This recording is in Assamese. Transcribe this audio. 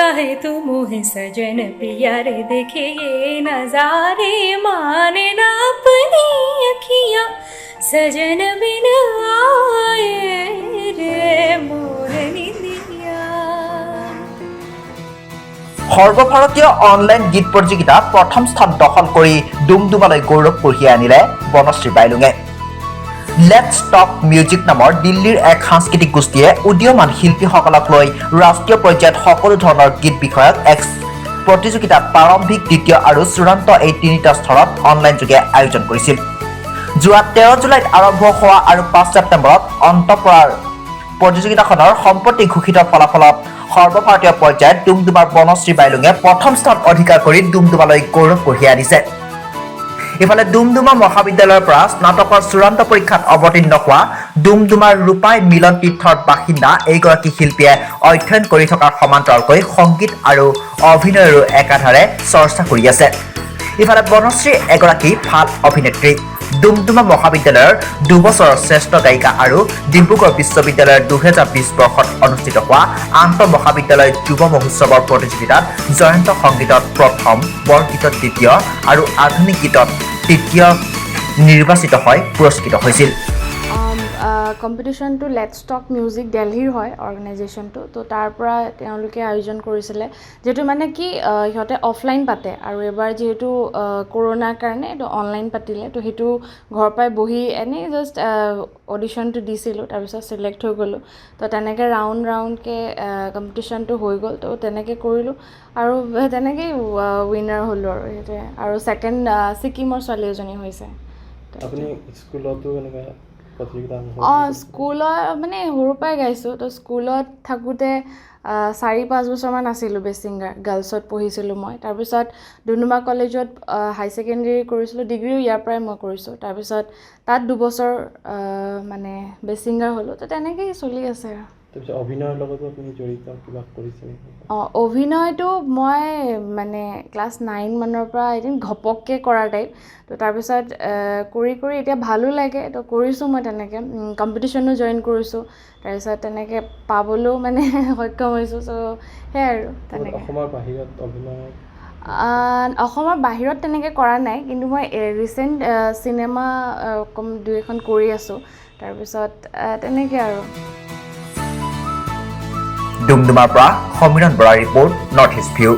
काहे तू मोहे सजन पिया रे, देखे ये नजारे, माने ना अपनी अखियां, सजन बिन आए रे मोर निंदिया। সৰ্বভাৰতীয় অনলাইন গীত প্ৰতিযোগিতাত প্ৰথম স্থান দখল কৰি ডুমডুমালৈ গৌৰৱ কঢ়িয়াই আনিলে বনশ্ৰী বাইলুঙে। Let's talk music নামৰ দিল্লীৰ এক সাংস্কৃতিক গোষ্ঠীয়ে উদীয়মান শিল্পীসকলক লৈ ৰাষ্ট্ৰীয় পৰ্যায়ত সকলো ধৰণৰ গীত বিষয়ক এক প্ৰতিযোগিতাত প্ৰাৰম্ভিক, দ্বিতীয় আৰু চূড়ান্ত এই তিনিটা স্তৰত অনলাইন যোগে আয়োজন কৰিছিল। যোৱা 13 জুলাইত আৰম্ভ হোৱা আৰু 5 ছেপ্টেম্বৰত অন্ত পৰাৰ প্ৰতিযোগিতাখনৰ সম্প্ৰতি ঘোষিত ফলাফলত সৰ্বভাৰতীয় পৰ্যায়ত ডুমডুমাৰ বনশ্ৰী বাইলুঙে প্ৰথম স্থান অধিকাৰ কৰি ডুমডুমালৈ গৌৰৱ কঢ়িয়াই আনিছে। ইফালে ডুমডুমা মহাবিদ্যালয়ৰ পৰা স্নাতকৰ চূড়ান্ত পৰীক্ষাত অৱতীৰ্ণ হোৱা ডুমডুমাৰ ৰূপাই মিলন তীৰ্থৰ বাসিন্দা এইগৰাকী শিল্পীয়ে অধ্যয়ন কৰি থকাৰ সমান্তৰালকৈ সংগীত আৰু অভিনয়ৰো একাধাৰে চৰ্চা কৰি আছে। ইফালে বনশ্ৰী এগৰাকী ভাল অভিনেত্ৰী। ডুমডুমা মহাবিদ্যালয়ৰ 2 বছৰৰ শ্ৰেষ্ঠ গায়িকা আৰু ডিব্ৰুগড় বিশ্ববিদ্যালয়ৰ 2020 বৰ্ষত অনুষ্ঠিত হোৱা আন্তঃ মহাবিদ্যালয় যুৱ মহোৎসৱৰ প্ৰতিযোগিতাত জয়ন্ত সংগীতত প্ৰথম, বৰগীতত দ্বিতীয় আৰু আধুনিক গীতত তৃতীয় নিৰ্বাচিত হৈ পুৰস্কৃত হৈছিল। কম্পিটিশ্যনটো let's talk music দেলহিৰ হয় অৰ্গেনাইজেশ্যনটো। তো তাৰ পৰা তেওঁলোকে আয়োজন কৰিছিলে, যিহেতু মানে কি সিহঁতে অফলাইন পাতে আৰু এইবাৰ যিহেতু কৰোণাৰ কাৰণে এইটো অনলাইন পাতিলে। তো সেইটো ঘৰৰ পৰাই বহি এনেই জাষ্ট অডিশ্যনটো দিছিলোঁ, তাৰপিছত চিলেক্ট হৈ গ'লোঁ। তো তেনেকৈ ৰাউণ্ড ৰাউণ্ডকৈ কম্পিটিশ্যনটো হৈ গ'ল। তো তেনেকৈ কৰিলোঁ আৰু তেনেকেই উইনাৰ হ'লোঁ আৰু সেইটোৱে। আৰু ছেকেণ্ড ছিকিমৰ ছোৱালী এজনী হৈছে। আপুনি স্কুলতো এনেকুৱা প্ৰতিযোগিতা অঁ, স্কুলত মানে সৰুৰ পৰাই গাইছোঁ। তো স্কুলত থাকোঁতে 4-5 বছৰমান আছিলোঁ বেষ্ট ছিংগাৰ। গাৰ্লছত পঢ়িছিলোঁ মই। তাৰপিছত ডুমডুমা কলেজত হাই ছেকেণ্ডেৰী কৰিছিলোঁ, ডিগ্ৰীও ইয়াৰ পৰাই মই কৰিছোঁ। তাৰপিছত তাত 2 বছৰ মানে বেষ্ট ছিংগাৰ হ'লোঁ। তো তেনেকেই চলি আছে আৰু। তাৰপিছত অভিনয়ৰ লগতো আপুনি জড়িত, কিবা কৰিছে নেকি? অঁ, অভিনয়টো মই মানে ক্লাছ 9 মানৰ পৰা এদিন ঘপককৈ কৰা টাইপ। তো তাৰপিছত কৰি কৰি এতিয়া ভালো লাগে। তো কৰিছোঁ মই তেনেকৈ, কম্পিটিশ্যনো জইন কৰিছোঁ, তাৰপিছত তেনেকৈ পাবলৈও মানে সক্ষম হৈছোঁ। চ' সেয়াই আৰু তেনেকৈ। অসমৰ বাহিৰত অভিনয়? অসমৰ বাহিৰত তেনেকৈ কৰা নাই, কিন্তু মই ৰিচেণ্ট চিনেমা দুই এখন কৰি আছোঁ। তাৰপিছত তেনেকৈ আৰু। ডুমডুমাৰ পৰা সমীৰণ বৰাৰ ৰিপৰ্ট, নৰ্থ ইষ্ট ভিউ।